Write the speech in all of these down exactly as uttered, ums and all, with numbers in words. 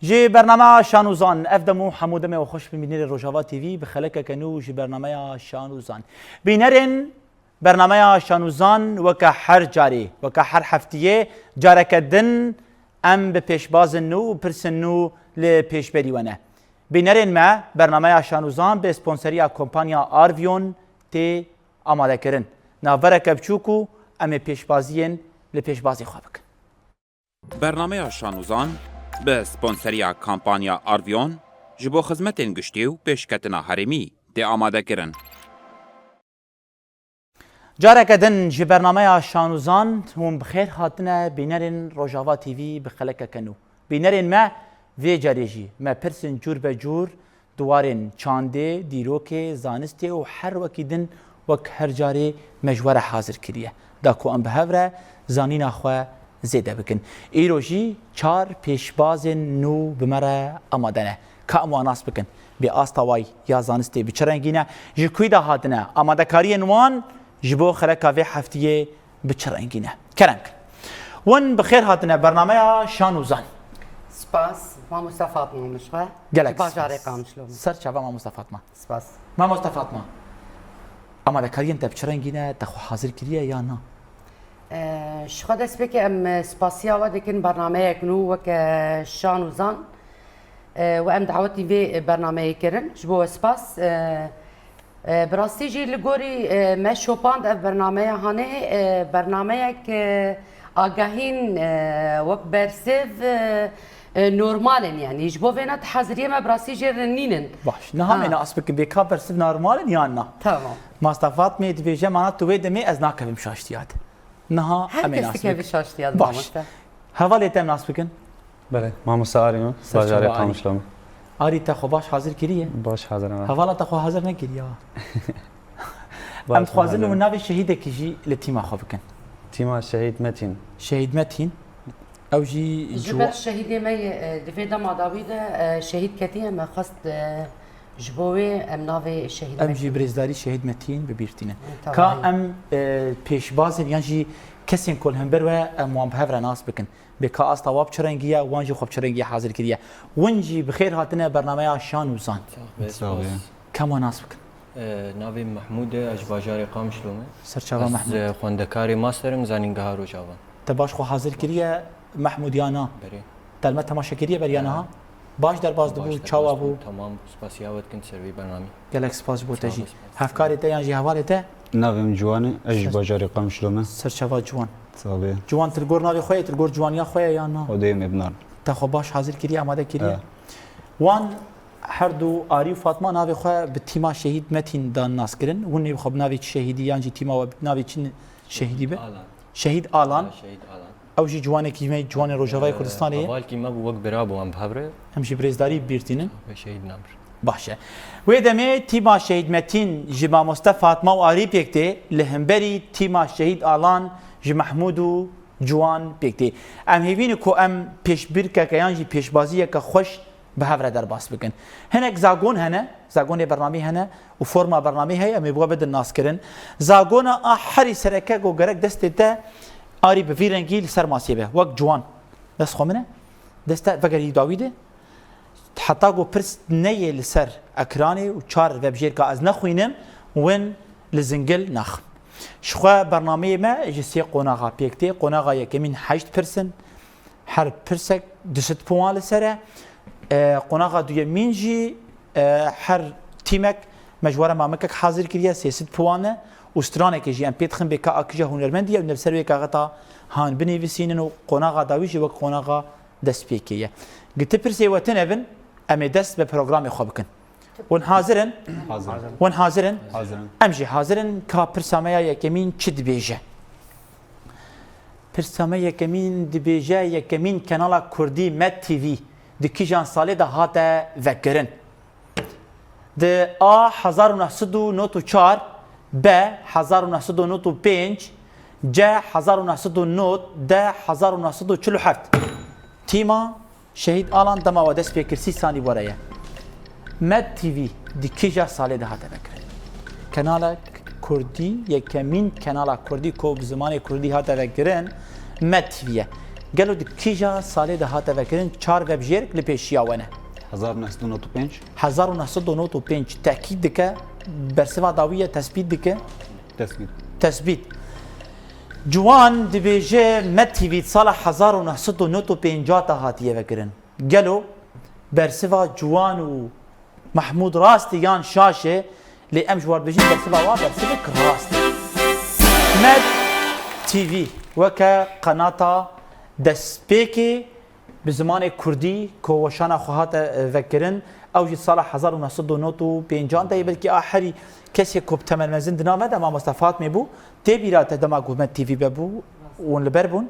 Ji bernameya Şanûzan, ev dem û hemû demê we xweş bin bînerê Rojava T V, bi xelekeke nû ji bernameya Şanûzan. Bînerên bernameya Şanûzan weke her carê, weke her heftiyê, careke din em bi pêşbazên nû û pirsên nû li pêşberî we ne. Bînerên me, bernameya Şanûzan bi sponseriya kompanya Arvion tê amadekirin. Navbereke biçûk û em ê pêşbaziyên li pêşbazê xwe bikin. Bernameya Şanûzan bi sponseriya kampanya Arvion ji bo xizmetên giştî û pêşketina herêmî tê amadekirin. Careke din ji bernameya Şanûzan hûn bi xêr hatine bînerên Rojava T V bi xelekeke nû. Bînerên me, vê carê jî me pirsên cûr be cûr di warên çandê, dîrokê, zanistê û her wekî din wek her carê me ji we re hazir kiriye. Da ku em bi hev re zanîna xwe zêde bikin. Îro jî çar pêşbazên nû bi me re amade ne. Ka em wan nas bikin. Bê asta way ya zanistê bi çi rengî ne? Ji kûyî de hatine? Amadekariyên wan ji bo xeleka vê heftiyê bi çi rengî ne? Kerem kin. Win bi xêr hatine bernameya Şanûzan. Spas, mamoste Fatma min ji we. Gelek Ji bajarê spas. Qamişlo min. Ser çava mamoste Fatma. Spas. Mamoste Fatma, amadekariyên te bi çi rengî ne? Te xwe hazir kiriye ya na? Ee, ji xwe destpêkê em, e, spasiya we dikin bernameyek nû weke Şanûzan. Ee, we em dawetî vê bernameyê kirin. Ji bo we spas. Ee, e, bi rastî jî li gorî, e, me şopand ev bernameya hanê, e, bernameyek, e, agahîn, e, wek bersiv, e, e, normal in, yanî ji bo vêna di heziriyê me bi rastî jê re nînin. Baş. Niha Ha. me nas bikin, bê ka bersiv normal in yan na? Tamam. Masta Fatmê dibêje, mana tu wê demê ez nakevim şaştiya de. Niha Her em ê kes nas dikeve bikin. şaştiya de, Baş. mamoste. Hevalê te em nas bikin. Belê, mamoste Arî me, Ser bajarê çava Arî. Qamişlo me. Arî te xwe baş hazir kiriye? Baş hazir em. Hevala te xwe hazir nekiriye. Baş Em dixwazin hazir. û navê şehîdekî jî li tîma xwe bikin. Tîma Şehîd Metîn. Şehîd Metîn. Ew jî Ji ciwa- ber şehîdê me yê, e, di vê dema dawî de, e, şehîd ketiye, me xwest, e, ji bo wê em navê şehîd Em Metîn jî birêzdarî şehîd Metîn bi bîr tînin. Tamam. Ka em, e, pêşbazên yan jî kesên ku li hember we em wan bi hev re nas bikin. Bê ka asta wa bi çi rengî ye, wan jî xwe bi çi rengî hazir kiriye. Win jî bi xêr hatine bernameya Şanûzan. Sax be, Sax be. spas. Ka em wan nas bikin. Ee, navê min Mehmûd e, ez ji bajarê Qamişlo me. Ser çava Ez, Mehmûd. e, xwendekarê master im, zanîngeha Rojava. Te baş xwe hazir kiriye Mehmûd ya na? Berê. Te li me temaşe kiriye beriya Ee, niha? Baş derbas dibû, baş çawa derbas bû? bû, tamam bû. Spasiya we dikin ser vî bernamî. Gelek spas ji bo te Sağ jî. ol, spas. Hevkarê te yan jî hevalê te? Navê min Ciwan e, ez ji Ser- bajarê Qamişlo me. Ser çava Ciwan. Sax be. Ciwan, tu li gor navê xwe yê, tu li gor ciwaniya xwe ye yan na? Xwedê em ê binar. Te xwe baş hazir kiriye, amade kiriye? He. Wan her du Arî û Fatma navê xwe bi tîma Şehîd Metîn dan nas kirin. Hûn ê bi xwe bi navê çi şehîdî yan jî tîma we bi navê çi şehîdî be? Alan. Şehîd Alan. Şehîd Alan. Ew jî ciwanekî me, ciwanê Rojavayê Ee, Kurdistanê ye. Hevalkî me bû, wek bira bû, em bi hev re. Em jî birêzdarî bi bîr tînin. Ve şehîd namir. Baş e. Wê demê tîma Şehîd Metîn ji mamoste Fatma û Arî pêk tê, li hemberî tîma Şehîd Alan ji Mehmûd û Ciwan pêk tê. Em hêvî ne ku em pêşbirkeke yan jî pêşbaziyeke xweş bi hev re derbas bikin. Hinek zagon hene, zagonê bernamî hene û forma bernamî heye, em ê bi we bidin naskirin. Zagona a herî sereke ku gerek destê te Arî bi vî rengî li ser masê be. Wek ciwan. Dest xwe min e. Dest te vegerî dawî de. Heta ku pirs neyê li ser ekranê û çar vebjêrka ez nexwînim, win li zingil naxim. Ji xwe bernameyê me ji sê qonaxa pêk tê. Qonaxa yekemîn heşt pirs in. Her pirsek du sed puan li ser e. E, qonaxa duyemîn jî, e, her tîmek me ji we re mamikek hazir kiriye, sê sed puan e û stranekê jî em pê dixin bê ka a kîja hunermendî ye û ne li ser wê kaxeta han binivîsînin û qonaxa dawî jî wek qonaxa destpêkê ye. Gi ti pirsê we tune bin, em ê dest bi programê xwe bikin. Hûn hazir in? Hazir. Hûn hazir in? Hazir in. Em jî hazir in. Ka pirsa me ya yekemîn çi dibêje? Pirsa me yekemîn dibêje, yekemîn kenala Kurdî Med T V di kîjan salê de hate vekirin? Di A hezar û neh sed û nod û çar, B hezar û neh sed û nod û pênc, C hezar û neh sed û nod, D hezar û neh sed û çil û heft. Tîma Şehîd Alan dema we dest pê kir sî sanî were ye. Med T V di kîja salê de hate vekirin? Kenala Kurdî, yekemîn kenala Kurdî ku bi zimanê Kurdî hate vekirin, Med T V ye. Gelo di kîja salê de hate vekirin, çar vebjêrk li pêşiya we ne? Hezar û neh sed û nod û pênc. Hezar û neh sed û nod û pênc tekîd dike, bersiva dawî ye, tesbît dike. Tesbît. Tesbît. Ciwan dibêje, Med T V di sala hezar û neh sed û nod û pênc de hatiye vekirin. Gelo bersiva Ciwan û Mehmûd rast e yan şaş e? Lê em ji we re dibêjin, bersiva wa bersivek rast e. Med T V weke qenata destpêkê bi zimanê kurdî ku weşana xwe hate, e, vekirin, ew jî sala hezar û neh sed û nod û pêncan de ye, belkî a herî kesê ku bi temel mezin di nav me de mamoste Fatmê bû, tê bîra te dema ku Med T V vebû, hûn li ber bûn?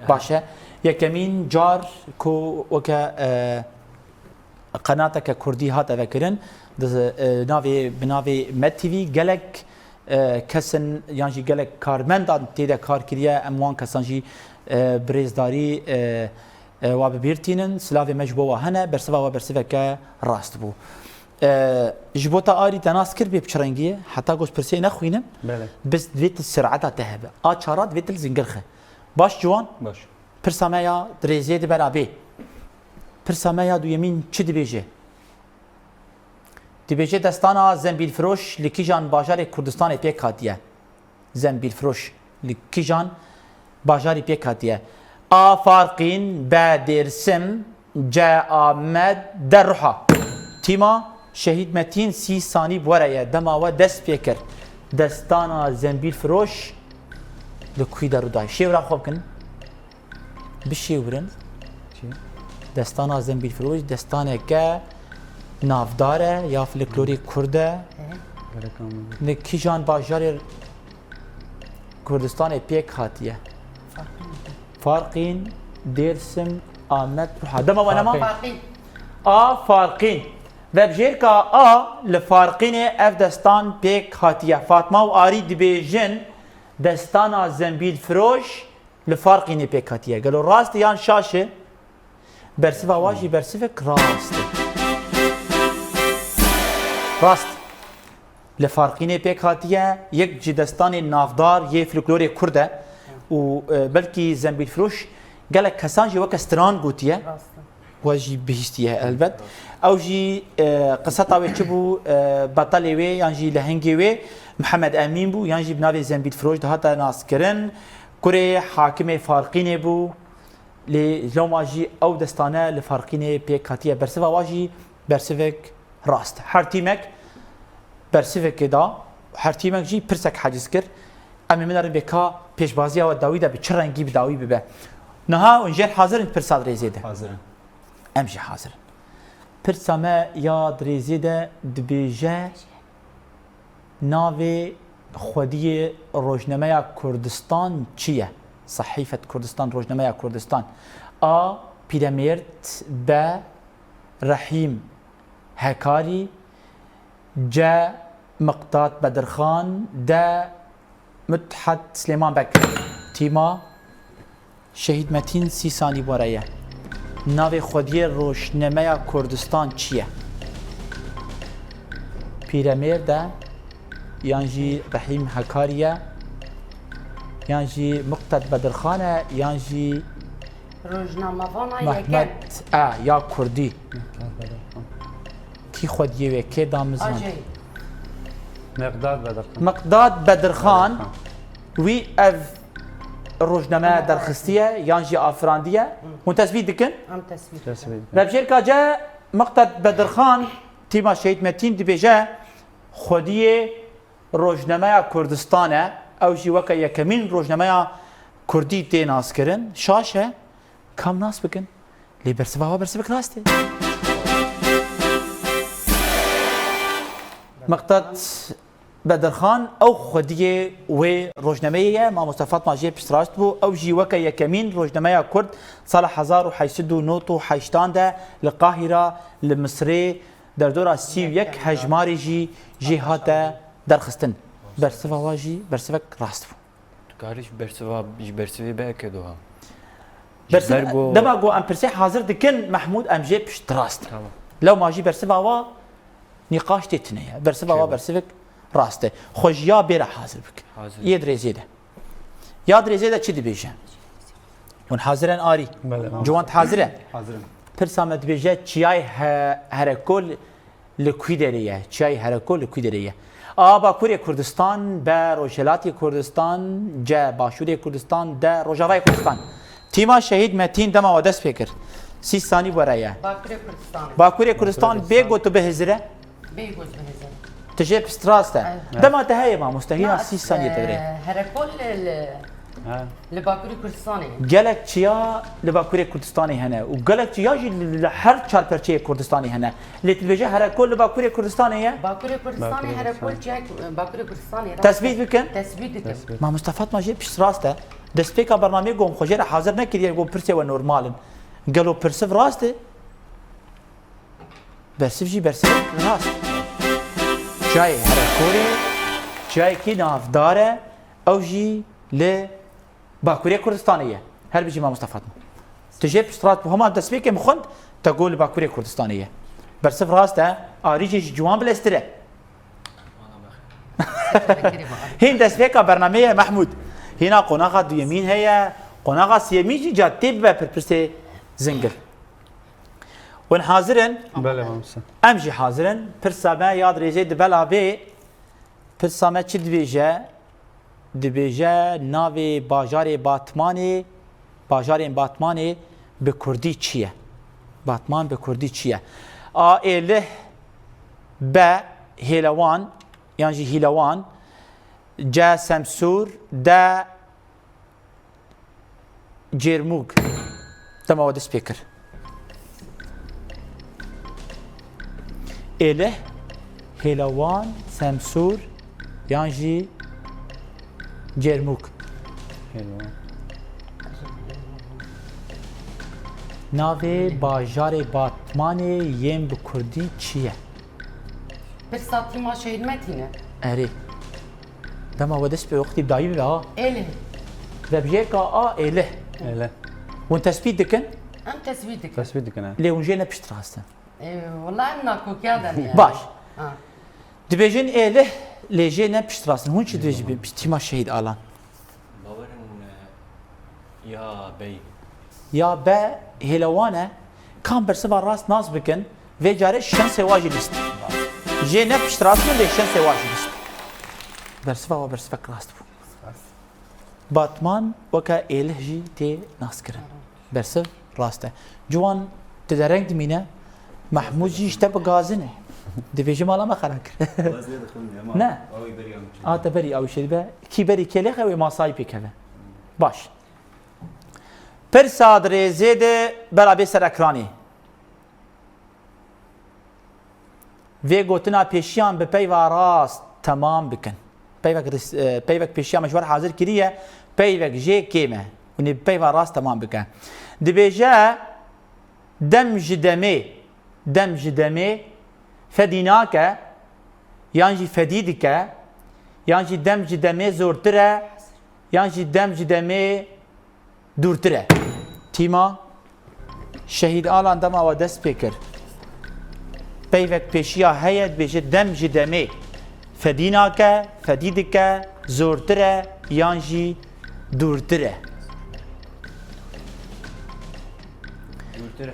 Baş e. Yekemîn car ku weke, e, qenateke kurdî hate vekirin, di, e, navê, bi navê Med T V gelek, e, kesin yan jî gelek karmendan tê de kar kiriye. Em wan kesan jî, e, bi rêzdarî, e, e, wa bi bîr tînin. Silavê me ji bo wa hene. Bersiva we bersiveke rast bû. E, ji bo te Arî te nas kir bê bi çi rengî ye? Heta ku ez pirsê nexwînim, Belê. Biz divê tu sireta te hebe. A çara divê tu li zingir xe. Baş Ciwan? Baş. Pirsa me ya dirêzê di bera bê. Pirsa me ya duyemîn çi dibêje? Dibêje destana Zembîlfiroş li kîjan bajarê Kurdistanê pêk hatiye? Zembîlfiroş li kîjan bajarî pêk hatiye? A Farqîn, B Dêrsim, C Amed, D Ruha. Tîma Şehîd Metîn sî sanî bi we re ye. Dema we dest pê kir. Destana Zembîlfiroş li kû de rû dayê? Şêwra xwe bikin. Bişêwirin. Çi? Destana Zembîlfiroş destaneke navdar e ya folklorê kurd e. Gerek anladım. Li kîjan bajarê Kurdistanê pêk hatiye? Farqîn, Dêrsim, Amed, Ruha. Dema we nema? Farqîn. Farqîn. A Farqîn. Vebjêrka A li Farqînê ev destan pêk hatiye. Fatma û Arî dibêjin, destana Zembîlfiroş li Farqînê pêk hatiye. Gelo rast e yan şaş e? Bersiva wa jî bersivek rast e. Rast. Li Farqînê pêk hatiye, yek ji destanên navdar yê folklorê kurd e û, e, belkî Zembîlfiroş gelek kesan jî weke stran gotiye. Rast e. We jî bihîstiye elbet. Ew jî, e, qiseta wê çi bû, e, betelê wê yan jî lehengê wê Mihemed Emîn bû yan jî bi navê Zembîlfiroş dihate naskirin. Kurê hakimê Farqînê bû. Lê loma jî ew destane li Farqînê pêk hatiye. Bersiva wa jî bersivek rast. Her tîmek bersivekê da, her tîmek jî pirsek heciz kir. Em ê min re bê ka pêşbaziya we dawî de bi çi rengî bi dawî bibe. Niha hûn jêr hazir in pirsa dirêzê de? Hazir in. Em jî hazir in. Pirsa me ya dirêzê de dibêje, navê xwediyê Rojnameya Kurdistan çi ye? Sehîfet Kurdistan, Rojnameya Kurdistan. A Pîremêrd, B Rehîm Hekarî, C Miqdad Bedirxan, D Mithat Silêman Beg. Tîma Şehîd Metîn sî sanî bi we re ye. Navê xwediyê Rojnameya Kurdistan çi ye? Pîremêrd e, yan jî Rehîm Hekarî ye, yan jî Miqdad Bedirxan e, yan jî Rojnamevana yekem. Mehmet e ya Kurdî. Kî xwediyê wê kê damizand? Acayip. Miqdad Bedirxan. Miqdad Bedirxan, Bedirxan. Wî ev rojname derxistiye yan jî afirandiye? Hûn tesbît dikin? Em tesbît dikin. Tesbît dikin. Vebjêrka C, Miqdad Bedirxan, tîma Şehîd Metîn dibêje, xwediyê Rojnameya Kurdistan e, ew jî weke yekemîn rojnameya kurdî tê naskirin. Şaş e, kam nas bikin. Lê bersiva wa bersivek rast e. Miqdad Bedirxan, ew xwediyê wê rojnameyê ye. Mamoste Fatma jê piştrast bû. Ew jî weke yekemîn rojnameya kurd sala hezar û heşt sed û nod û heştan de li Qahîra, li Misirê, derdora sî û yek hejmarê jî jê hate derxistin. Bersiva wa jî bersivek rast bû. Dikarî ji bersiva, ji bersivê bieke doha. Bersiv-, Ji ber ku dema ku em pirsê hazir dikin, Mehmûd, em jê piştrast. Tamam. Lewma jî bersiva wa nîqaş tê tune ye. Bersiva wa Çêbû. bersivek rast e. Xwe ji ya bêre hazir bike. Hazir. Yê dirêzê de. Ya dirêzê de çi dibêje? Hûn hazir in arî? Belê, Ciwan, tu hazir e? Hazir im. Pirsa me dibêje, çiyayê He-, Herekol li kû derê ye? Çiyayê Herekol li kû derê ye? A Bakurê Kurdistan, B Rojhelatê Kurdistan, C Başûrê Kurdistan, D Rojavayê Kurdistan. Tîma Şehîd Metîn dema we dest pê kir. Sî sanî were ye. Bakurê Kurdistanê. Bakurê Kurdistan bê got tu bihizire. Bê got bihizire. Tu jê piştrast e. Evet. Dema te heye mamoste, hîna sî saniyê te virê. E, Herekol li, li, Ha. li Bakurê Kurdistanê ye. Gelek çiya li Bakurê Kurdistanê hene û gelek çiya jî li, li her çar perçeyê Kurdistanê hene. Lê tu dibêje Herekol li Bakurê Kurdistanê ye? Bakurê Kurdistanê, Bakurê Herekol Kurdistanê. çiya, Bakurê Kurdistanê ye. Tesbît bikin. Tesbît dikim. Tesbît. Mamoste Fatma jê piştrast e. Destpêka bernameyê got, em xwe jê re hazir nekiriye, got pirsê we normal in. Gelo pirsiv rast e? Bersiv jî bersivek rast. Çiyayê Herekorê çiyayekî navdar e, ew jî li Bakurê Kurdistanê ye. Her bijî mamoste Fatma. Tu jê piştrast bû, hema destpêkê min xwend, te got li Bakurê Kurdistanê ye. Bersiv rast e, arî jê ji ciwan bileztir e. Hîn destpêka bernameyê ye Mehmûd. Hîna qonaxa duyemîn heye, qonaxa siyemîn jî ca tê bibe pirpirsê zingil. Hûn hazir in? Belê, mamoste. Em jî hazir in. Pirsa me ya dirêjê di bela bê. Pirsa me çi dibêje? Dibêje navê bajarê Batmanê, bajarên Batmanê bi kurdî çi ye? Batman bi kurdî çi ye? A Êlih, B Hêlewan yan jî Hîlewan, C Semsûr, D Cêrmûg. Dema we dest pê kir. Êlih, Hêlewan, Semsûr yan jî Cêrmûg. Hêlewan. Navê bajarê Batmanê yên bi kurdî çi ye? Pirsa tîma Şehîd Metîn e. Erê. Dema we dest pê wextî dayî bibe ha. Êlih. Vebjêrka A Êlih. Êlih. Hûn tesbît dikin? Em tesbît dikin. Tesbît dikin, e. Lê hûn jê ne piştrast in. E, wela em nakokiya de ne. Baş. Ha. Dibêjin Êlih, lê jê ne piştrast in. Hûn çi dibêjin? Tîma Şehîd Alan. Bawerin, e, ya bey. Ya be hêlewan e. Kam bersiva rast nas bikin, vê carê şensê wa jî lîst. Jê ne piştrast in, lê şensê wa jî lîst. Bersiva wa bersivek rast bû. Batman weke êlih jî tê naskirin. Bersiv rast e. Ciwan, tu dereng dimîne. Mehmûd jî ji te bi gazin e. Dibêje mala me xera kir. Ne. A te berî ew şerî be. Kî berî kêlêxe wê masayî pêkeve. Baş. Pirsa di rêzê de bela bê ser ekranê. Vê gotina pêşiyan bi peyva rast temam bikin. Peyvek ris-, e, peyvek pêşiya me ji we re hazir kiriye, peyvek jê kêm e. Hûn ê bi peyva rast temam bikin. Dibêje, dem ji demê, dem ji demê fedî nake, yan jî fedî dike, yan jî dem ji demê zortir e, yan jî dem ji demê dûrtir e. Tîma Şehîd Alan dema we dest pê kir. Peyvek pêşiya heye, dibêje dem ji demê fedî nake, fedî dike, zortir e yan jî dûrtir e. Dûrtir e.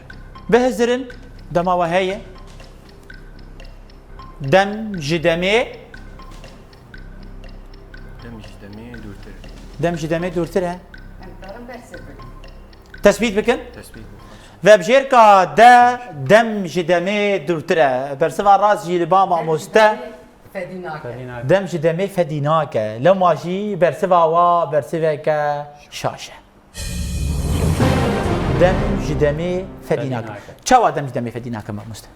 Bihizirin, dema we heye. Dem ji demê. Dem ji demê dûrtir e. Dem ji demê dûrtir e. Em karin bersiv bikin. Tesbît bikin. Tesbît bikin. Vebjêrka de dem ji demê dûrtir e. Bersiva rast jî li ba mamoste. Fedî nake. Fedî nake. Dem ji demê fedî nake. Lema jî bersiva wa bersiveke şaş e. Dem ji demê fedî nake. Fedî nake. Çawa dem ji demê fedî nake, mamoste?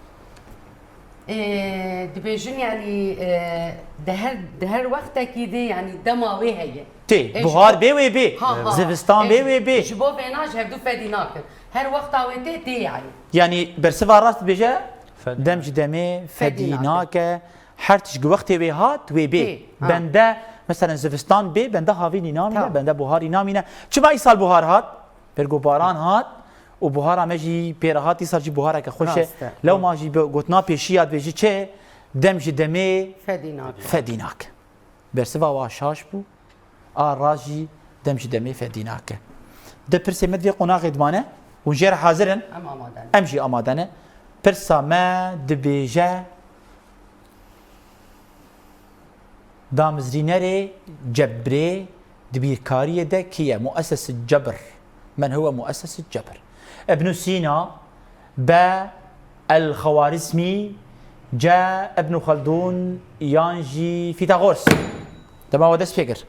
Ê, dibêjin, yanî, ê, di her, di her wextekî de, yanî, dema wê heye. Tê, Ê, ji buhar bo bê wê bê. Ha, ha. Zivistan bê Ê, wê bê. Ji bo vêna ji hevdû fedî nakin. Her wexta wê tê, tê, yanî. Yanî, bersiva rast dibêje, Fedî. dem ji demê Fedî fedî nake. nake. Her tişt gi wextê wê hat, wê bê. Bê, ha. Bende, meselen, zivistan bê, bende havînî namîne, Tamam. bende buharî namîne. Çima îsal buhar hat? Ber ku baran hat û buhara me jî pê re hat, îsal jî buhareke xweş e. Rast e. Lewma jî bi gotina pêşiya dibêjî çi? Dem ji demê Fedî nake. fedî nake. Bersiva wa şaş bû. A rast jî dem ji demê fedî nake. Di pirsê me di vê qonaxê dimane, hûn jê re hazir in? Em amade ne. Em jî amade ne. Pirsa me dibêje, damizrînerê cebrê di bîrkariyê de kî ye? Muesses cebr. Men huwe muesses cebr? Ibn Sîna, B, El-Xewarizmî, C, Ibn Xeldûn yan jî Fîtaxors? Dema we dest pê kir.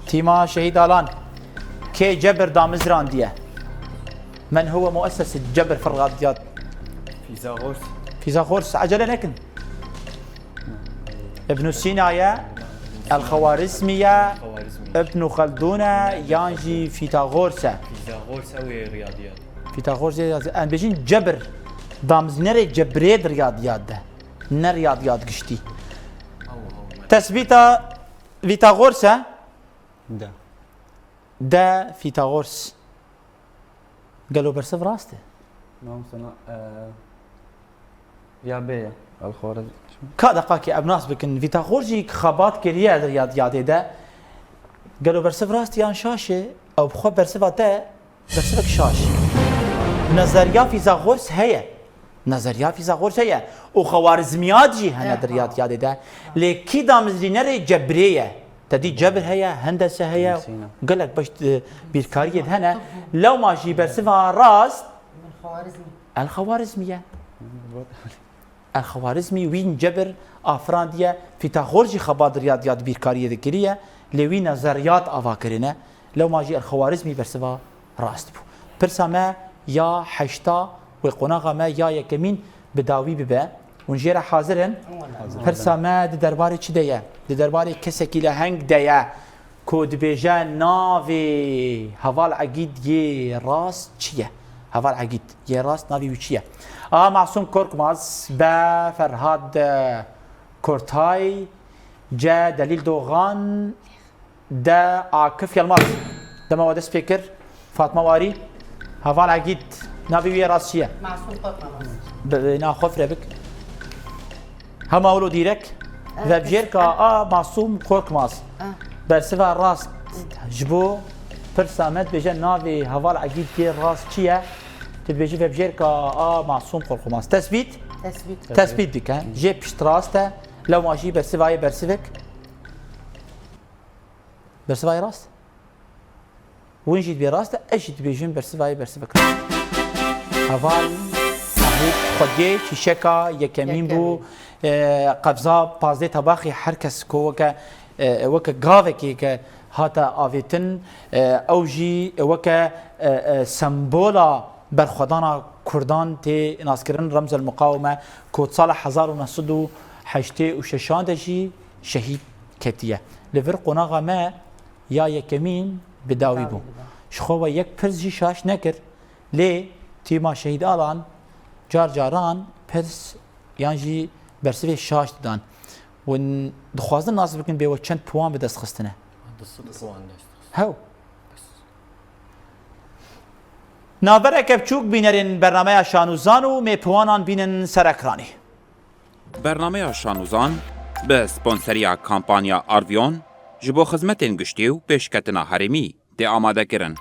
Tîma Şehîd Alan. Kê cebir damizrandiye? Men huwe muesses cebir firqat diyat? Fîzaxors. Fîzaxors, ecele nekin. Ibn Sîna ye, El-Xewarizmî ye, Ibn Xeldûn e, yan jî Fîtaxors e? Fîzaxors ew ê riyadiyat. Fîtaxors ê riyadiyat. Em bêjin cebir, damizînerê cebrê di riyadiyat de. Ne riyadiyat giştî. Tesbîta Fîtaxors e? De. De Fîtaxors. Gelo bersiv rast e? Mamoste, na, e, ya bê ya. El-Xwarizmî. Ka deqakê ev nas bikin. Fîtaxors jî xebat kiriye di riyadiyatê de. Gelo bersiv rast e yan şaş e? Ew bi xwe bersiva te bersivek şaş. Nezeriya Fîtaxors heye. Nezeriya Fîtaxors heye. Û Xewarizmiyat jî hene di riyadiyatê de. Lê kî damizrînerê cebrê ye? Te dî cebir heye, hendese heye. Gelek beş, e, bîrkariyê de hene. Lewma jî bersiva rast El-Xewarizmî ye. El-Xewarizmî wîn cebir afirandiye. Fîtaxor jî xebat di riyadiyat bîrkariyê de kiriye. Lê wî nezeriyat ava kirine. Lewma jî El-Xewarizmî bersiva rast bû. Pirsa me ya heşta wê qonaxa me ya yekemîn bi dawî bibe. Hûn jê re hazir in? Hazir. Pirsa me di derbarê çi de ye? Di derbarê kesekî leheng de ye ku dibêje navê Heval Egîd yê rast çi ye? Heval Egîd yê rast navê wî çi ye? A. Masûm Korkmaz, B. Ferhad, e, Kortay, C. Delîl Dogan, D. Akif Yilmaz. Dema we dest pê kir. Fatma Warî. Heval Egîd. Navê wî yê rast çi ye? Masûm Korkmaz. Bi, bi na xwe fire bik. Hema wilo dîrek. Eh, vebjêrka eh, A. Masûm Korkmaz. Eh. Bersiva rast ji bo pirsa me dibêje navê Heval Egîd yê rast çi ye? Tu dibêjî vebjêrka A. Masûm Korkmaz. Tesbît? Tesbît. Tesbît dike. Jê pişt rast e. Lewma jî bersiva yê bersivek. Bersivayê rast. Win jî dibê rast e, ez jî dibêjim bersivayê bersivek rast. Heval Mahmûd Xwediyê fîşeka yekemîn bû. Yekemîn. E, qebza pazdeh tabaxî her kes ku weke, e, weke gavekê ke hate avêtin, e, ew jî weke, e, e, sembola berxwedana Kurdan tê naskirin, Remzel Muqawime, ku sala hezar û neh sed û heştê û şeşan de jî şehîd ketiye. Li vir qonaxa me ya yekemîn bi dawî bû. Dawî bû. Ji xwe we yek pirs jî şaş nekir, lê tîma Şehîd Alan car caran pirs yan jî bersivê şaş didan. Hûn dixwazin nas bikin bê we çend puwan bi dest xistine? Du sed puwan dest xist. Hew. Navbereke biçûk bînerên bernameya Şan û Zan û mê puwanan bînin ser ekranê. Bernameya Şan û Zan bi sponseriya kampanya Arvion ji bo xizmetên giştî û pêşketina herêmî tê amadekirin.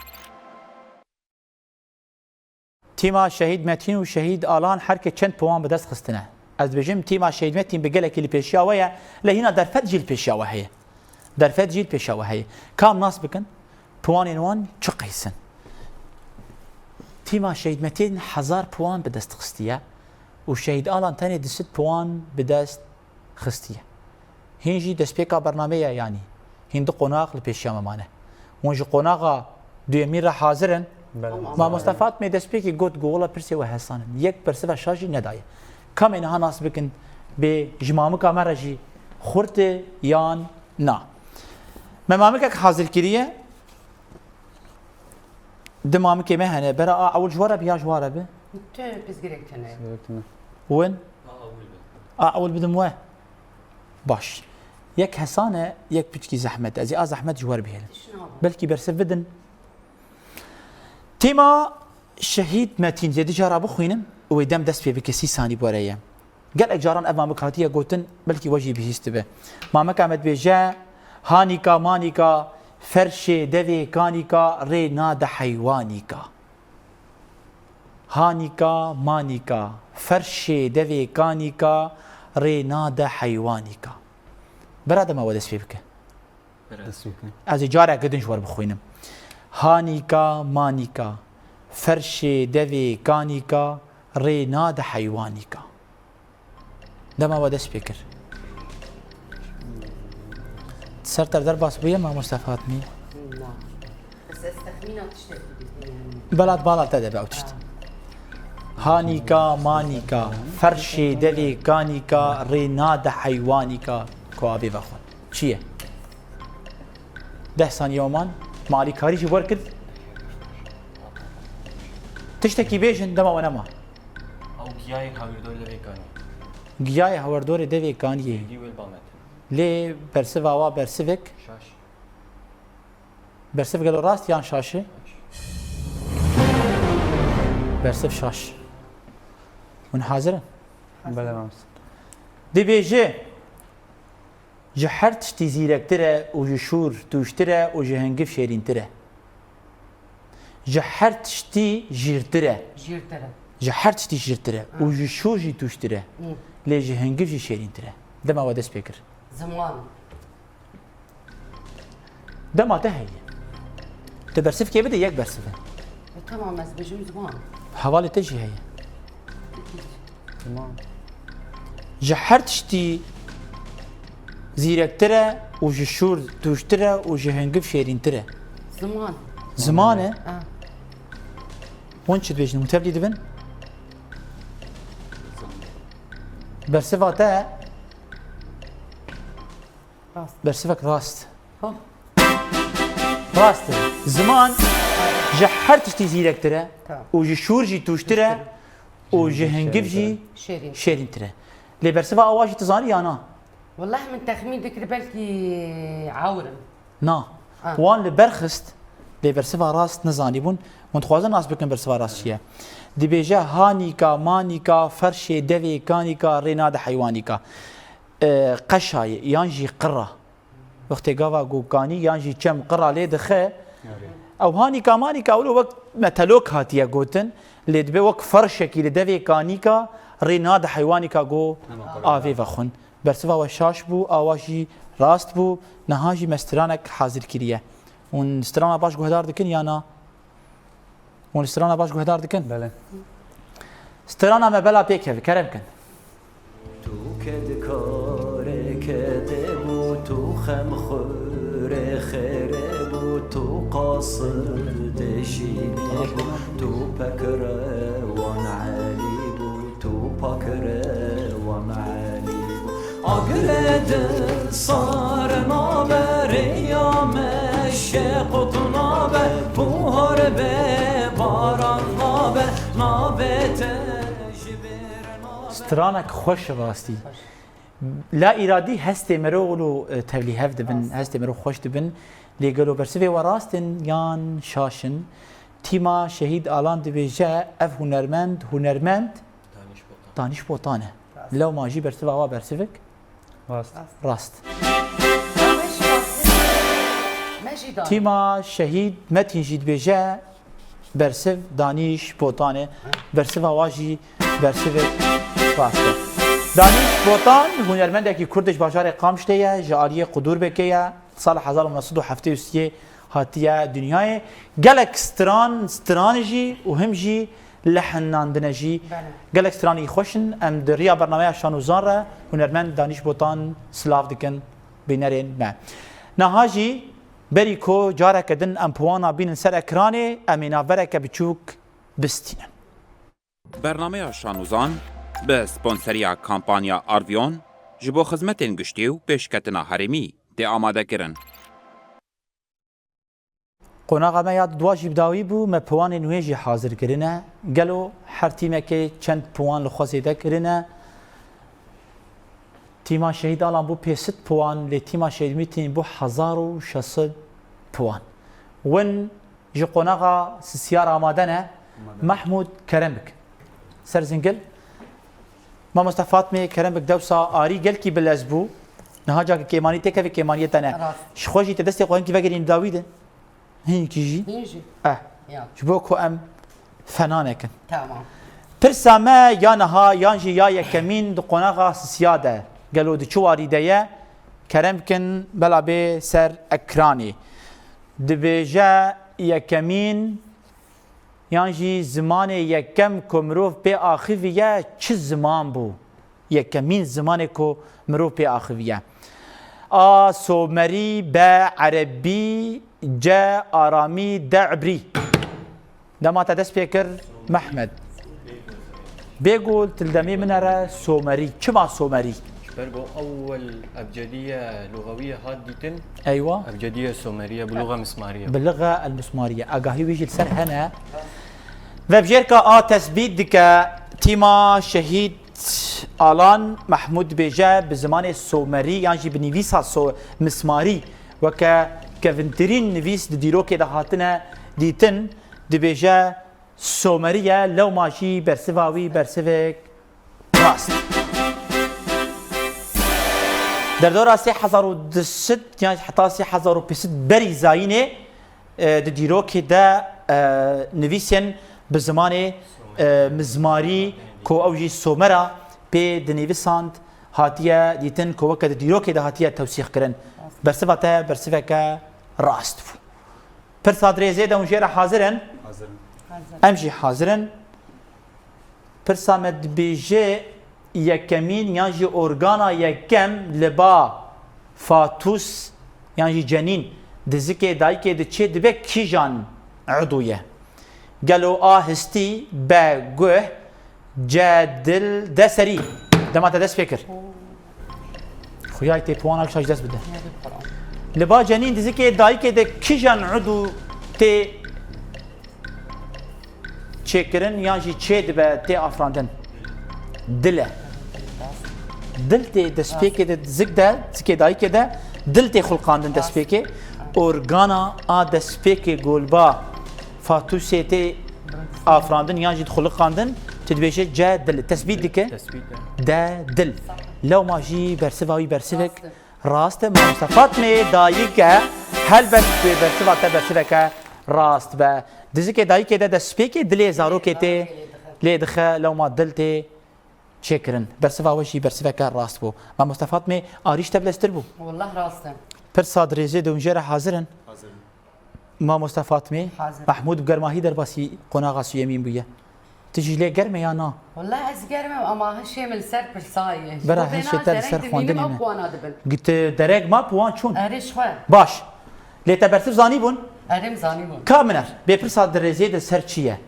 Tîma Şehîd Metîn û Şehîd Alan her ke çend puwan bi dest xistine. Ez dibêjim tîma Şehîd Metîn bi gelekî li pêşiya we ye, lê hîna derfet jî li pêşiya we heye. Derfet jî li pêşiya we heye. Kam nas bikin? Puwanên wan çi qeys in? Tîma Şehîd Metîn hezar puwan bi dest xistiye û Şehîd Alan tenê du sed puwan bi dest xistiye. Hîn jî destpêka bernamê ye, yanî hîn du qonax li pêşiya me mane. Hûn ji qonaxa duyemîn re hazir in? Belê. Mamoste Fatmê destpêkê got, got, wela pirsê we hesan in. Yek bersiva şaş jî nedaye. Kamê niha nas bikin, bê ji mamika me re jî xurt e yan na? Me mamikek hazir kiriye. Di mamikê me hene. Bera a ewil ji we re bi ya ji we re bi? Tu pirsgirêk tune. Pirsgirêk tune. Win? A ewil bi. A ewil bidim we. Baş. Yek hesan e, yek piçkî zehmet. Ez ê a zehmet ji we re bihêlim. Tişt nabim. Belkî bersiv bidin. Tîma Şehîd Metîn, zêde cara bixwînim û wê dem dest pê bike, sî sanî bi we re ye. Gelek caran ev mamik hatiye gotin, belkî we jî bihîstibe. Mamika me dibêje, hanîka, manîka, Ferşê devê kanîka rê nade heywanîka. Hanîka manîka, ferşê devê kanîka rê nade heywanîka. Bira dema we dest pê bike. Dest pê bike. Ez ê careke din ji we re bixwînim. Hanîka manîka, ferşê devê kanîka rê nade heywanîka. Dema we dest pê kir. Ser te derbas bûye mamoste Fatmî? Na. Bes ez texmîna tiştekî dikînim. Belat bala te de be ew tişt. Ha. Hanîka, manîka, ferşê devê kanîka, rê nade heywanîka ku avê vexwin. Çi ye? Deh saniye we man. Me alîkarî jî werkir. Tiştekî bêjin, dema we nema. Ew giyayê hawirdorê devê kanî. Giyayê hawerdorê devê kaniyê. Êdî wê li ba me tune. Lê bersiva wa bersivek. Şaş. Bersiv gelo rast yan şaş e? Şaş. Bersiv şaş. Hûn hazir in? Bele, mamoste. Dibêje, ji her tiştî zîrektir e û ji şûr tûştir e û ji hingiv şêrîntir e. Ji her tiştî jîrtir e. Jîrtir e. Ji her tiştî jîrtir e û ji şûr jî tûştir e. Hı. Lê ji hingiv jî şêrîntir e. Dema we dest pê kir. Ziman. Dema te heye. Tu bersivkê bide, yek bersiv e. E, tamam, ez bêjim ziman. Hevalê te jî heye. Ziman. Ji her tiştî zîrektir e û ji şûr tûştir e û ji hingiv şêrîntir e. Ziman. Ziman e? Ha. Hûn çi dibêjin? Hûn tevlî dibin? Bersiva te? Rast. Bersivek rast. Ho. Rast e. Ziman ji her tiştî zîrektir e. Tamam. Û ji şûr jî tûştir e. Tûştir e. Û ji hingiv jî şêrîntir e. Şêrîn. Şêrîntir e. Lê bersiva awa jî tu zanî ya na? Welleh min texmîn dikir belkî awir im. Na. Ha. Wan li ber xist, lê bersiva rast nizanîbûn. Hûn dixwazin nas bikin bersiva rast çi ye? Dibêje hanîka, manîka, ferşê devê, kanîka, rê nade heywanîka. E, qeşayê yan jî qira. Wextê gava ku kanî yan jî çem qira lê dixe, ew hanîka manîka wilo wek metelok hatiye gotin, lê dibe wek ferşekî li devê kanîka rê nade heywanîka ku avê vexwin. Bersiva we şaş bû, awa jî rast bû, niha jî me stranek hazir kiriye. Hûn strana baş guhdar dikin ya na? Hûn strana baş guhdar dikin? Belê. Strana me bela pêkeve, kerem kin. Tu kedkarê kedê bû, tu xemxurê xêrê bû, tu qasidê şînê bû, tu pekrewan Elî bû, tu pakrewan Elî bû. Agirê dil sar nabe, rêya me şeqot nabe, buhar be, baran nabe, nabe te ji bêr nabe. Stranek xweş e rastî. La îradî hestê mero wilo, e, tevlî hev dibin, hestê mero xweş dibin. Lê gelo bersivê we rast in yan şaş in? Tîma Şehîd Alan dibêje, ev hunermend, hunermend Danîş Botan. Danîş Botan e. Rast. Lewma jî bersiva wa bersivek? Rast. Rast. Me jî rast. Me jî dan. Tîma Şehîd Metîn jî dibêje bersiv Danîş Botan e. Bersiva wa jî bersivek rast e. Danîş Botan hunermendekî Kurd e, ji bajarê Qamişlê ye, ji aliyê Qudûrbekê ye. Sala hezar û neh sed û heftê û sê hatiye dinyayê. Gelek stran, stran jî û him jî lehenandine jî. Belê. Gelek stranî xweş in. Em di riya bernameya Şanûzan re hunermend Danîş Botan silav dikin bînerên me. Niha jî berî ku careke din em piwana bînin ser ekranê, em ê navbereke biçûk bistînin. Bernameya Şanûzan bi sponseriya kampanya Arvion ji bo xizmetên giştî û pêşketina herêmî tê amadekirin. Qonaxa me ya dua jî bi dawî bû, me piwanên wê jî hazir kirine. Gelo her tîmekê çend piwan li xwe zêde kirine? Tîma Şehîd Alan bû pênc sed piwan, lê tîma Şehîd Mîtîn bû hezar û şeş sed piwan. Win ji qonaxa sisiyar amade ne. Amade. Mehmûd, kerem bik. Ser zingil. Mamoste Fatmê, kerem bik, dewsa arî gelkî bilez bû. Niha cake kêmanî têkeve kêmaniyê te ne. Rast. Ji xwe jî te destê xwe hinkî vegerîn dawî de. Hinkî jî. Hîn jî. Eh. Ya. Ji bo ku em fena nekin. Tamam. Pirsa me ya niha yan jî ya yekemîn di qonaxa sisiya de gelo di çi warî de ye? Kerem bikin bela bê ser ekranê. Dibêje yekemîn yan jî zimanê yekem ku mirov pê axiviye çi ziman bû? Yekemîn zimanê ku mirov pê axiviye. A. Somerî. B. Erebî. C. Aramî. D. Ibrî. Dema te dest pê kir Mehmed. Bêgul tildemê min ere Somerî. Çima Somerî? Ji ber ku ewel ebcediye luxewiye hat dîtin. Eywa. Ebcediye Someriye, bi luxe mismariye. Bi luxe el mismariye. Agahî wî jî li ser hene. Vebjêrka A tesbît dike tîma şehîd Alan Mehmûd dibêje bi zimanê Somerî yan jî bi nivîsa so mismarî weke kevintirîn nivîs di dîrokê de hatine dîtin, dibêje Somerî ye, lewma jî bersiva wî bersivek rast. Derdora sê hezar û du sed yan heta sê hezar û pênc sed berî zayînê e, di dîrokê de e, nivîsên bi zimanê e, mizmarî ku ew jî Somera pê dinivîsand hatiye dîtin ku weke di dîrokê de hatiye tewsîx kirin. Bersiva te bersiveke rast bû. Pirsa dirêzê de hûn jê re hazir in? Hazir in. Em jî hazir in. Pirsa me dibêje yekemîn yan jî organa yekem li ba fatûs yan jî cenîn di zikê dayikê de çê dibe kîjan udû ye? Gelo A histî, B guh, C dil, D serî. Dema te dest pê kir. Xuya têpuwana kişa ji dest bide. Li ba cenîn di zikê dayikê de kîjan udû tê çêkirin yan jî çê dibe, tê afirandin? Dil e. Dil tê destpêkê de zik de, zikê dayikê de dil tê xulqandin destpêkê. Organa a destpêkê golba fatûsê tê afirandin yan jî dixuliqandin, tu dibêje C dil. Tesbît dike. Tesbît e. D dil. Lewma jî bersiva wî bersivek rast e. Mamoste Fatmê dayik e. Helbet wê bersiva te bersiveke rast be. Di zikê dayikê de destpêkê dilê zarokê tê lê dixe, lewma dil tê çêkirin. Bersiva we jî bersiveke rast bû. Mamoste Fatmê, arîş te bileztir bû. Wallah rast e. Pirsa dirêzê de hûn jê re hazir in? Hazir in. Mamoste Fatmê, Hazir. Mehmûd bi germahî derbasî qonaxa suyemîn bûye. Tu jî lê germ e ya na? Wallah ez germ im ama hişê min li ser pirsa ye. Bera hişê te li ser xwendinê me. Gite derek ma puan çûn. Erê ji xwe. Baş. Lê te bersiv zanîbûn? Erê min zanîbûn. Ka min er. Bê pirsa dirêzê de ser çi ye?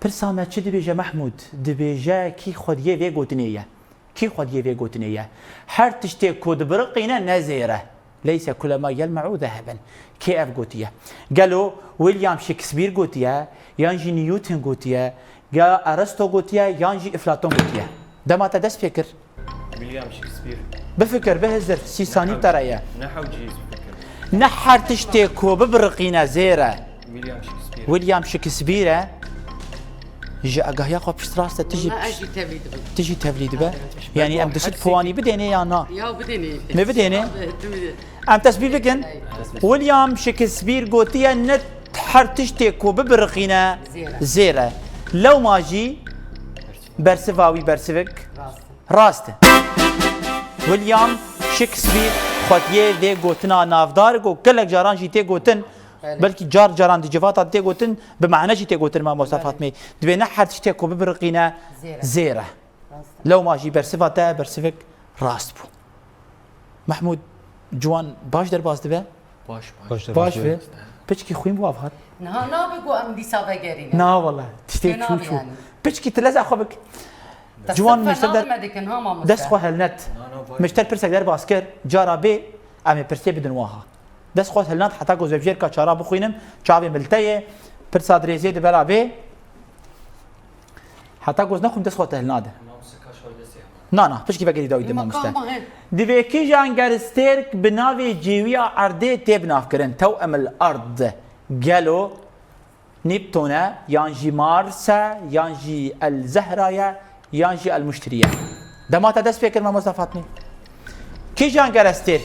Pirsa me çi dibêje Mehmûd? Dibêje kî xwediyê vê gotinê ye? Kî xwediyê vê gotinê ye? Her tiştê ku dibiriqîne ne zêr e. Leyse kulema yelme'u zeheben. Kê ev gotiye? Gelo William Shakespeare gotiye, yan jî Newton gotiye, ya Aristo gotiye, yan jî Eflaton gotiye? Dema te dest pê kir. William Shakespeare. Bifikir, bihizir, sî sanî te re ye. Ne hewcî bifikir. Ne her tiştê ku bibiriqîne zêr e. William Shakespeare. William Shakespeare e. Ji agahiya xwe pişt rast e, tu jî Wala ez jî tevlî dibim. Tu jî tevlî dibe. Yanî em du sed puanî bidênê ya na? Ya bidênê. Me bidênê? Em tesbîh bikin. William Shakespeare gotiye ne her tiştê ku bibiriqîne zêr e. Lewma jî bersiva wî bersivik rast e. William Shakespeare xwediyê vê gotina navdar ku gelek caran jî tê gotin, belkî car caran di civata tê gotin, bi mane jî tê gotin Mamoste Fatmê. Divê ne her tiştê ku bibiriqîne zêr e. Lewma jî bersiva te bersivik rast bû. Mehmûd ciwan baş derbas dibe. Baş, baş. Baş be. Piçkî xwîn bû av hat. Niha nabe ku em dîsa vegerîne. Na wala. Tiştê çû çû. Piçkî tu leza xwe bik. Ciwan mişter der. Dest xwe helnet. Mişter pirsek derbas kir. Cara bê em ê pirsê bidin waha. Dest xwe helnat heta ku zevjêrka çara bixwînim. Çavê min li te ye. Pirsa dirêzê di bela bê. Heta ku ez nexwim dest xwe te hilnade. Na na, pişkî vegerî dawî de mamoste. Divê kîjan gerstêrk bi navê cêwiya erdê tê binavkirin? Tew'emil erd. Gelo Nîpton e, yan jî Mars e, yan jî El Zehra ye, yan jî El Muştirî ye? Dema te dest pê kir mamoste Fatmî. Kîjan gerestêrk,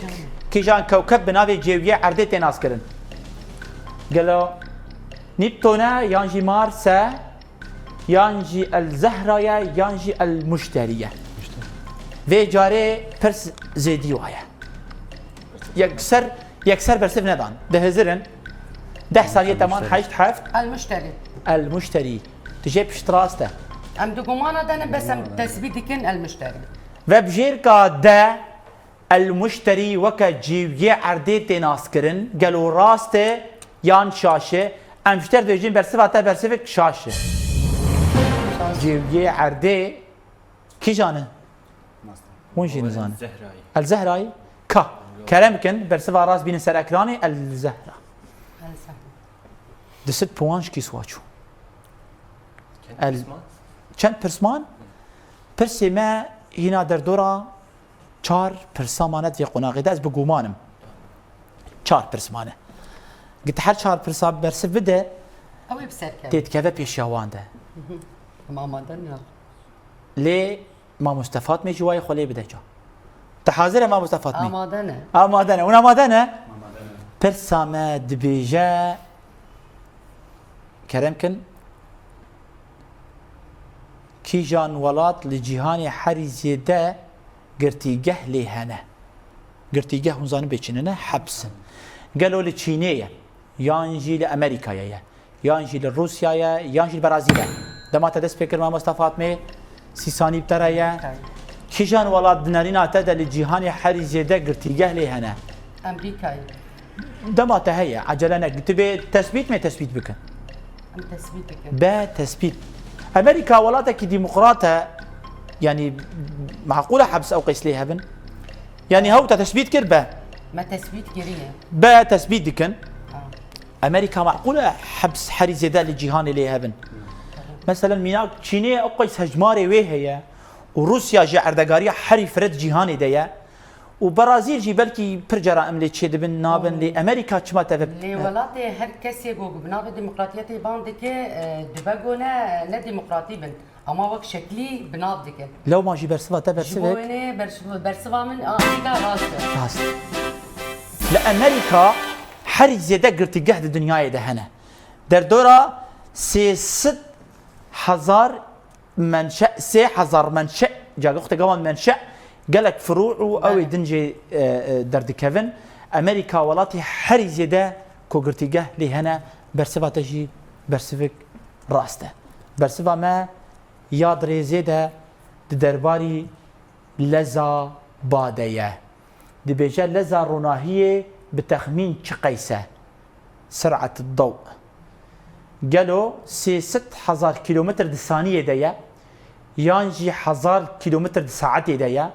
kîjan kewkeb bi navê cêwiyê erdê tê naskirin? Gelo Nîpton e, yan jî Mars e, yan jî El Zehra ye, yan jî El Muşterî ye? Vê carê pirs zêdî waye. Yekser, yekser bersiv nedan. Dihizir in. Deh saniye teman, heşt, heft. El Muşterî. El Muşterî. Tu jê piştrast e. Em di gumana de ne, bes em tesbît dikin El Muşterî. Vebjêrka de El Muşterî weke cêwiyê erdê tê naskirin. Gelo rast e yan şaş e? Em ji te re dibêjin bersiva te bersivek şaş e. Cêwiyê erdê kîjan e? Hûn jî nizanin. Zehrayî. El Zehrayî? Ka. Kerem bikin, bersiva rast bînin ser ekranê, El Zehra. El Zehra. Di sed puan ji kî siwa çû? Çend El- pirsman? Çend pirsman? Pirsê me hîna derdora çar pirsa mane di vê qonaxê de, ez bi guman im. Çar pirs mane. Git her çar pirsa bersiv bide, Ew ê bi ser keve. Tê dikeve pêşiya wan de. Em amade ne. Lê mamoste Fatmê jî wayê xwe lê bide ca. Tu hazir e mamoste Fatmê? Amade ne. Amade ne. Hûn amade ne? Pirsa me dibêje, kerem kin, kîjan welat li cîhanê herî zêde girtîgeh lê hene? Girtîgeh hûn zanin bê çi ne, hebs in. Gelo li Çînê ye, yan jî li Amerîkayê ye, yan jî li Rûsyayê, yan jî li Brazîlê? Dema te dest pê kir mamosta Fatmê, sî sanî bi te re ye. Kîjan welat di nerîna te de li cîhanê herî zêde girtîgeh lê hene? Amerîkayê. Dema te heye, ecele nek. Tu bê tesbît me tesbît bikin. Em tesbît dikin. Be tesbît. Amerîka welatekî demokrat e, yanî maqûl e hebs ew qeys lê hebin? Yanî hew te tesbît kir be? Me tesbît kiriye. Be tesbît dikin. Ha. Amerîka maqûl e hebs herî zêde li cîhanê lê hebin? Meselen mînak Çînê ew qeys hejmarê wê heye û Rûsya jî erdegariya herî fireh cîhanê de ye. Û Brazîl jî belkî pir cara em lê çêdibin, nabin, lê Amerîka çima tevep? Lê welatê her kesê ku bi navê demokratiyetê ban dike, e, dibe ku ne, ne demokratî bin. Ama wek şeklî bi nav dike. Lewma jî bersiva te Ji bo bersivek. Wênê bers-, bersiva min Amerîka rast e. Rast. Li Amerîka herî zêde girtîgeh di dinyayê de hene. Derdora sê sed hezar menşe, sê hezar menşe, cagê xwe te gawan menşe, gelek firû û ew ê Belê. Din jê, e, e, derdikevin. Amerîka welatî herî zêde ku girtîgeh lê hene, bersiva te jî bersivik rast e. Bersiva me ya di rêzê de di derbarî leza ba de ye. Dibêje leza ronahiyê bi texmîn çi qeys e? Ser'et dew. Gelo sê sed hezar kîlometr di saniyê de ye, yan jî hezar kîlometr di saetê de ye,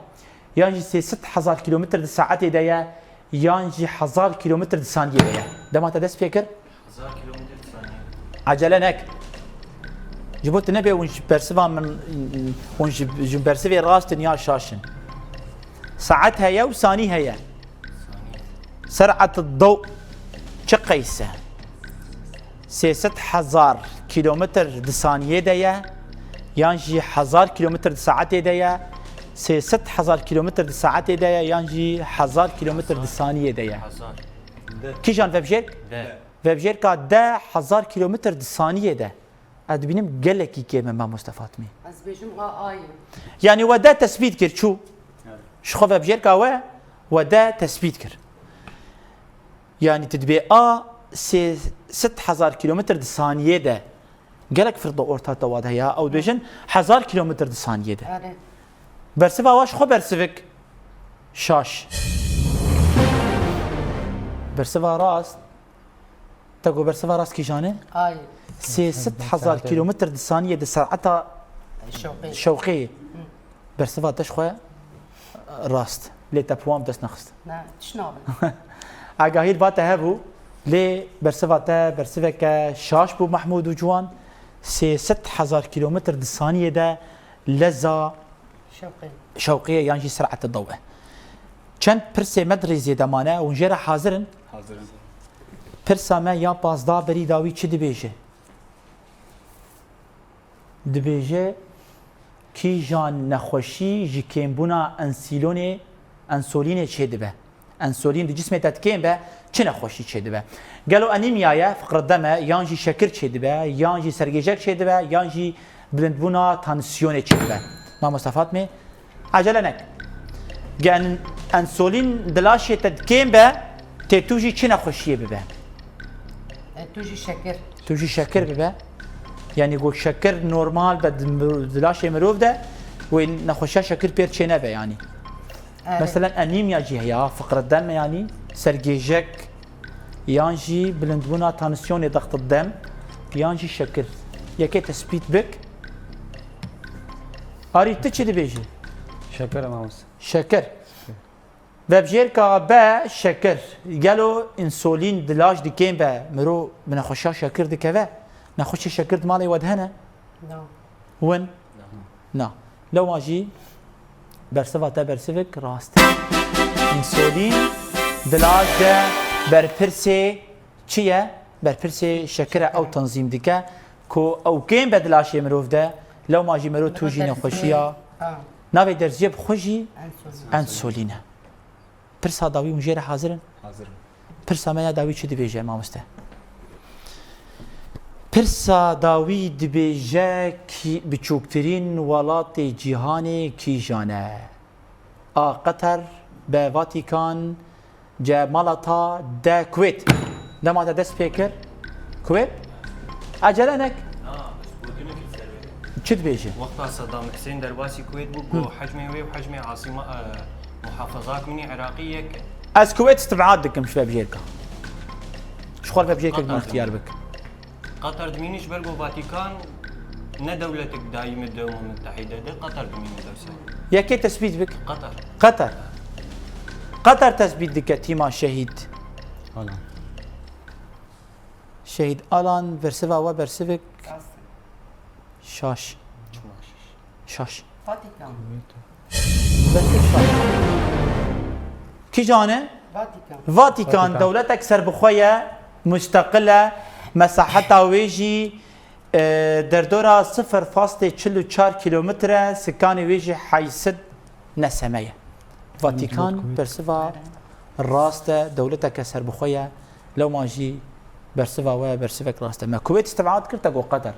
yan jî sê sed hezar kîlometr di saetê de ye, yan jî hezar kîlometr di saniyê de ye? Dema te dest pê kir? Hezar kilometre saniye. Ecele nek. Ji bo tu nebê hûn ji bersiva min, hûn ji, ji bersivê rast in ya şaş in. Saet heye û sanî heye. Saniye. Ser'et dew çi qeys e? Sê sed hezar kilometr di saniyê de ye, yan jî hezar kilometr di saetê de ye? Sê sed hezar kilometr di saetê de ye, yan jî hezar kilometr di saniyê de ye? Hezar. Kîjan vebjêr? De. Vebjêrka de hezar kilometr di saniyê de. Ez dibînim gelekî kêm e, mamoste Fatmî. Ez dibêjim a, a ye. Yanî we de tesbît kir, çû. Evet. Ji xwe vebjêrka we, we de tesbît kir. Yanî tu dibê a sê sed hezar kilometr di saniyê de. Gelek firq di orta te wa de ya. Ew dibêjin hezar kilometr di saniyê de. Erê. Bersiva wa ji xwe bersivik şaş. Bersiva rast. Te got bersiva rast kîjan e? Ay. Sê sed hezar kilometr di saniyê de ser'eta Şewqê. Şewqê. Hı. Bersiva te ji xwe rast. Lê te puan bi dest nexist. Ne, tişt nabe. Agahî li ba te hebû, lê bersiva te bersiveke şaş bû Mehmûd û Ciwan. Sê sed hezar kilometr di saniyê de leza Şewqê. Şewqê ye yan jî ser'ete dew e. Çend pirsê me di rêzê de mane, hûn jê re hazir in? Hazir in. Pirsa me ya pazdeh berî dawî çi dibêje? Dibêje, kîjan nexweşî ji kêmbûna ensîlonê Ensolînê çêdibe. Ensolîn di cismê te dikêm be, çi nexweşî çêdibe? Gelo anîmya ye, fiqre dem e, yan jî şekir çêdibe, yan jî sergêjek çêdibe, yan jî bilindbûna tansiyonê çêdibe? Mamoste Fatmê, ecele nek. Gen ensolîn di laşê te dikêm be, tê tu jî çi nexweşiyê bibe? E, tu jî şekir. Tu jî şekir bibe. Yanî ku şekir normal be di, di laşê mirov de, wê nexweşiya şekir pêr çê nebe yanî. Erê. Meselen anîmya jî heye, fiqre dem yanî, sergêjek, yan jî bilindbûna tansiyonê, dextê dem, yan jî şekir. Yekê tespît bik. Arî, tu çi dibêjî? Şeker, mamoste. Şeker. Vebjêrka B, şekir. Gelo însolîn di laş dikêm be, mirov bi nexweşiya şekir dikeve? Nexweşê şekir di malê we de hene? Na. Win? Na. Lewma jî bersiva te bersivik rast e. Însolîn di laş de berpirsê çi ye? Berpirsê şekir e, ew tenzîm dike ku ew kêm be di laşê mirov de, lewma jî mirov tu jî nexweşiya. Ha. Navê derziye bi xwe jî ensolîn e. Pirsa dawî hûn jê re hazir in? Hazir in. Pirsa me ya dawî çi dibêje, mamoste? Pirsa dawî dibêje, kî biçûktirîn welatê cîhanê kîjan e? A. Qeter, B. Vatikan, C. Malata, D. Kuwêt. Dema te dest pê kir, Kuwêt. Ecele nek. Na, ez gotinekî ser wê. Çi dibêje? Wexta Saddam Hussein derbasî Kuwêt bû, got, hecmê wê û hecmê asîma, e, muhafazak min î Iraqî yek e. Ez Kuwêt istibad dikim ji vebjêrka. Ji xwe re vebjêrkek min ixtiyar bik. Qatar dimînî ji ber ku Vatikan ne dewletek dayîm e di Umem Mutehîde de, Qatar dimînî dewsa. Yekê tespît bik. Qatar. Qatar. Qatar tespît dike tîma şehîd. Alan. Şehîd Alan, bersiva we bersivik. Rast e. Şaş. Çima şiş? Şaş. Vatikan. Kîjan e? Vatikan. Vatikan, Vatikan dewletek serbixwe ye, musteqil e, mesaheta wê jî, e, derdora sifir faslê çil û çar kîlometre, sikanê wê jî heyşt neseme ye. Vatikan bersiva rast e, dewleteke serbixwe ye, lewma jî bersiva we bersivek rast e. Me Kuwêt îstibad kir, te got Qeter.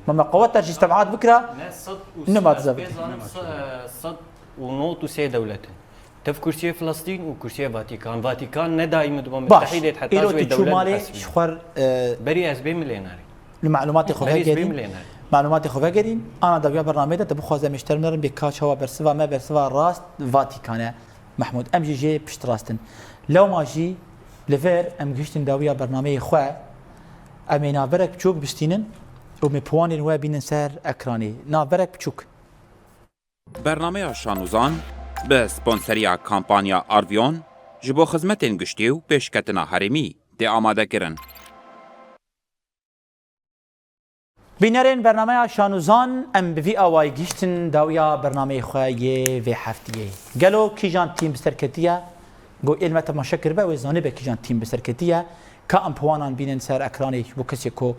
Ma me Qeter jî îstibad bikira, ne sed û nima dizevit. Pê zanim se-, sed û nod û sê dewlet in. Tev kursiyê Filistîn û kursiyê Vatikan. Vatikan ne dayîm dibe Baş, mutehîdê heta îro ji wê tu çû dewlet malê bihesibî. Ji xwe, e, Berî ez bêm lê nerî. Li malûmatê xwe Berî ez bêm vegerîn. Lê nerî. Malûmatê xwe vegerîn. Ana dawiya bernameyê de te bixwaze em ji te re binerin bê ka çawa bersiva me, bersiva rast Vatikan e. Mehmûd, em jî jê piştrast in. Lewma jî li vir em gihiştin dawiya bernameyê xwe. Em ê navberek biçûk bistînin û em ê piwanên we bînin ser ekranê. Navberek biçûk. Bernameya Şanûzan bi sponseriya kampanya Arvion ji bo xizmetên giştî û pêşketina herêmî tê amadekirin. Bînerên bernameya Şanûzan, em bi vî awayî gihiştin dawiya bernameyê xwe yê vê heftiyê. Gelo kîjan tîm bi ser ketiye? Got êl me temaşe kiribe, wê zanibe kîjan tîm bi ser ketiye. Ka em piwanan bînin ser ekranê ji bo kesê ku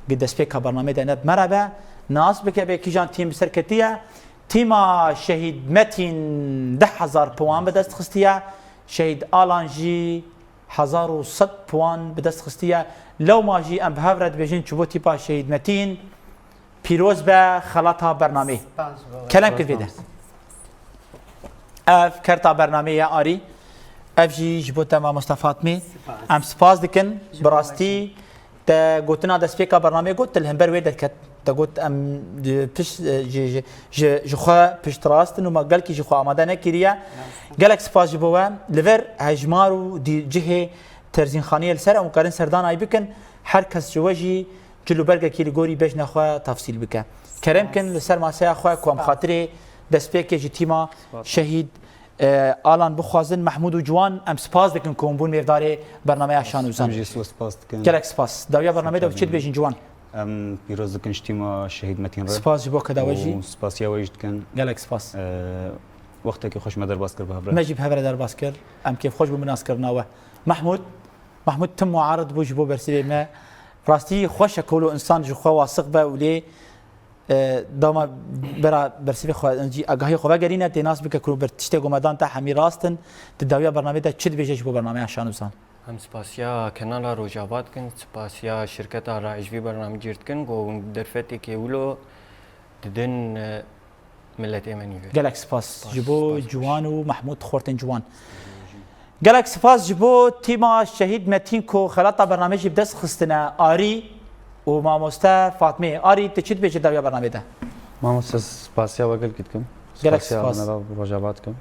gi destpêka bernameyê de ne bi me re be, nas bike bê kîjan tîm bi ser ketiye. Tîma Şehîd Metîn deh hezar piwan bi dest xistiye. Şehîd Alan jî hezar û sed puan bi dest xistiye. Lewma jî em bi hev re dibêjin, çi bo tîpa Şehîd Metîn, pîroz be xelata bernamê. Spas bo we. Kelem kir vê de. Ev kerta bernamê ye arî. Ev jî ji bo te mamoste Fatmê. Spas. Em spas dikin. Ji bo we jî. Bi rastî te gotina destpêka bernamê got, tu li hember wê derket. Te got em di pişt, e, ji, ji, ji, ji xwe piştrast in û me gelkî ji xwe amade nekiriye. Gelek spas ji bo we. Li vir hejmar û dî-, cihê terzînxaniyê li ser em karin serdanayî bikin. Her kes ji we jî cil û bergekî li gorî bejna xwe tefsîl bike. Kerem kin li ser maseya xwe ku em xatirê destpêkê ji tîma Şehîd E, Alan bixwazin, Mehmûd û Ciwan, em spas dikin ku hûn bûn mêvdarê bernameya Şan û Zan. Em jî siz spas dikin. Gelek spas. Dawiya bernameyê de çi dibêjin Ciwan? Em pîroz dikin ji tîma Şehîd Metîn re. Spas ji bo keda we jî. Û spasiya we jî dikin. Gelek spas. E, wextekî xweş me derbas kir bi hev re. Me jî bi hev re derbas kir. Em kêfxweş bûn bi naskirina we. Mehmûd, Mehmûd tim muarid bû ji bo bersivê me. Rastî xweş e ku wilo însan ji xwe wasiq be û lê E, dama bera bersivê xwe, cî agahiyê xwe vegerîne, tê nas bike ku ber tiştê ku me dan te hemî rast in, di dawiya bernamê de çi dibêje ji bo bernameya Şanûzan? Em spasiya Kenala Rojava dikin, spasiya şirketa Raij vî bernamê cîr dikin, ku hûn derfetêkê wilo didin, e, miletê me nîvê. Gelek spas. Spas, ji bo spas. Ciwan û Mehmûd xortên ciwan. Gelek spas ji bo tîma Şehîd Metîn ku xelata bernamê jî bi dest xistine, Arî û mamoste Fatmê. Arî, tu çi dibêjî dawiya bernamê de? Mamoste, spasiya we gelkî dikim. Gelek Spasiya spas. Nava Rojava dikim.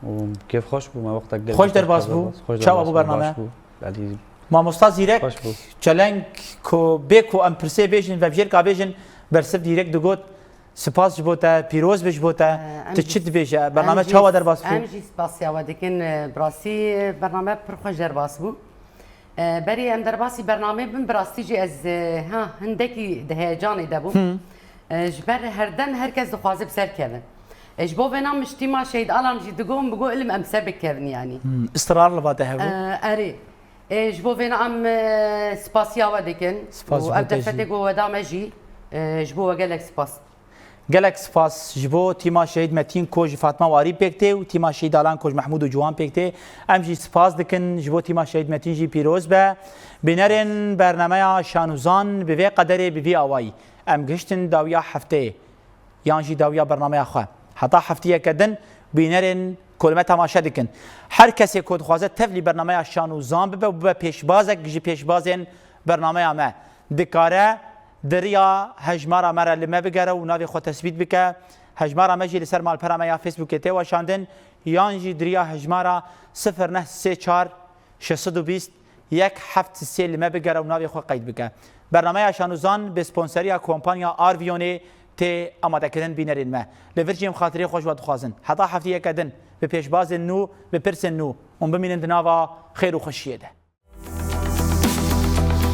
Û kêfxweş bû, me wextek gelkî Xweş derbas bû. Xweş Çawa derbas bû bû, bername? Baş bû. Belî Mamosta Zîrek, xweş bû. Çeleng ku bê ku em pirsê bêjin, vebjêrka bêjin, bersiv dirêk digot, spas ji bo te, pîroz be ji bo te. Em Tu jî çi dibêje? Bername Em jî çawa derbas bû? Em jî spasiya we dikin, e, bi rastî, e, bername pir xweş derbas bû. E, berî em derbasî bernamê bin, bi rastî jî ez, e, ha, hindekî di heyecanê de bûm. E, ji ber herdem her kes dixwaze bi ser keve. E, ji bo vêna min ji tîma Şehîd Alan jî digot, min bigot, ilim em ser bikevin yanî. Hmm, israr li va te hebû? E, erê. E, ji bo vêna em, e, spasiya we dikin. Spas ji bo te jî. Û ev derfetê ku we da me jî, e, ji bo we gelek spas. Gelek spas ji bo tîma Şehîd Metîn ku ji Fatma û Arî pêk tê û tîma Şehîd Alan ku ji Mehmûd û Ciwan pêk tê. Em jî spas dikin ji bo tîma Şehîd Metîn jî pîroz be. Bînerên bernameya Şanûzan bi vê qederê, bi vî awayî. Em gihiştin dawiya hefteyê. Yan jî dawiya bernameya xwe. Heta heftiyeke din bînerên ku li me temaşe dikin. Her kesê ku dixwaze tevlî bernameya Şanûzan bibe û bibe pêşbazek ji pêşbazên bernameya me, dikare di riya hejmara me re li me bigere û navê xwe tesbît bike. Hejmara me jî li ser malpera me ya Facebookê tê weşandin, yan jî di riya hejmara sifir neh sê çar şeş sed û bîst yek heft sê li me bigere û navê xwe qeyd bike. Bernameya Şanûzan bi sponseriya kompanya Arvionê tê amadekirin bînerên me. Li vir jî em xatirê xwe ji we dixwazin. Heta heftiyeke din bi pêşbazên nû, bi pirsên nû hûn bimînin di nava xêr û xweşiyê de.